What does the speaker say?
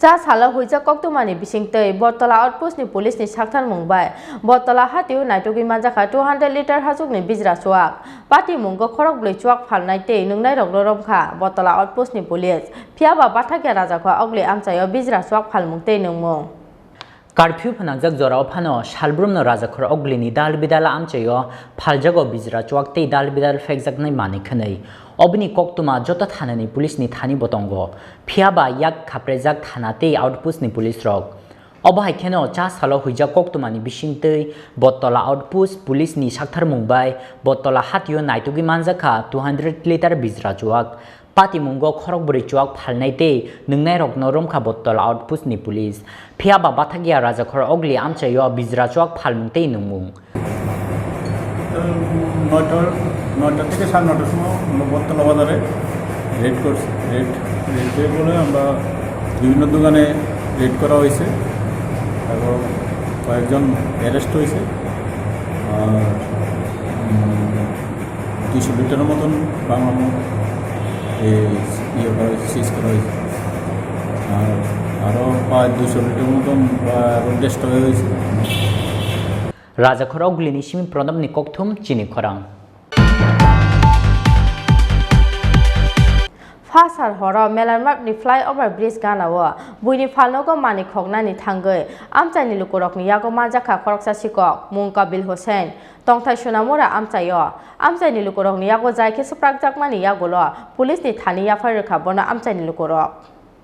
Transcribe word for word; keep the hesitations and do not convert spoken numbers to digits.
Cha salo huijak koktwmani bisingtwi Bottola outpost ni police ni sakthar mung bai Bottola hatio naitugwi manjakha two hundred litre hachukni bijra chuak. Patimungo khorok bwlwi chuak phalnai tei nwngnai rokno romkha Bottola outpost ni police. Phiyaba bathakya Rajakho Ogli amchaio bijra chuak phalmung tei nungmung. Curfew phnangjak jorao phano salbrumno Rajakhor Oglini dal bidal amchaio phaljago bijra chuak tei dal bidal phekjaknai manwi khwnwi. Obini koktwma joto thanani police ni thani bo tongo. Phiyaba yak khaprejak thana tei outpost ni police rok. Obo hai kheno cha salo huijak koktwmani bisingtwi Bottola outpost police ni sakthar mung bai Bottola hatio naitugwi manjakha two hundred litre bijra chuak. Patimungo khorok bwrwi chuak phalnai tei nwngnai rokno romkha Bottola outpost ni police. Phiyaba bathakya Rajakhor Ogli amchaio bijra chuak phalmung tei nungmung. নয়টা নয়টা থেকে সাড়ে নয়টার সময় আমরা বটতলা বাজারে রেড করছি। রেড রেডের ফলে আমরা বিভিন্ন দোকানে রেড করা হয়েছে এবং কয়েকজন অ্যারেস্ট হয়েছে। আর উম, দুইশো লিটারের মতন বাংলা মদ এই ইয়ে করা হয়েছে, সিজ করা হয়েছে। আর আরও প্রায় দুশো লিটার মতন বা রোড ডেস্ট্রয় হয়েছে। Rajakhor Oglini simi Pranabni kokthum chini khorang. Phasar horo Melarmap ni flyover bridge gana o buini phalnogo mani khoknani thangwi amchaini lukurokni yago manjakha khoroksa sikok mung Kabil Hussain, tongthai Sunamura amchaio. Amchaini lukurokni yago jai khe swprakjakmani yagulo police ni thani yaphar rwkha bono amchaini lukurok.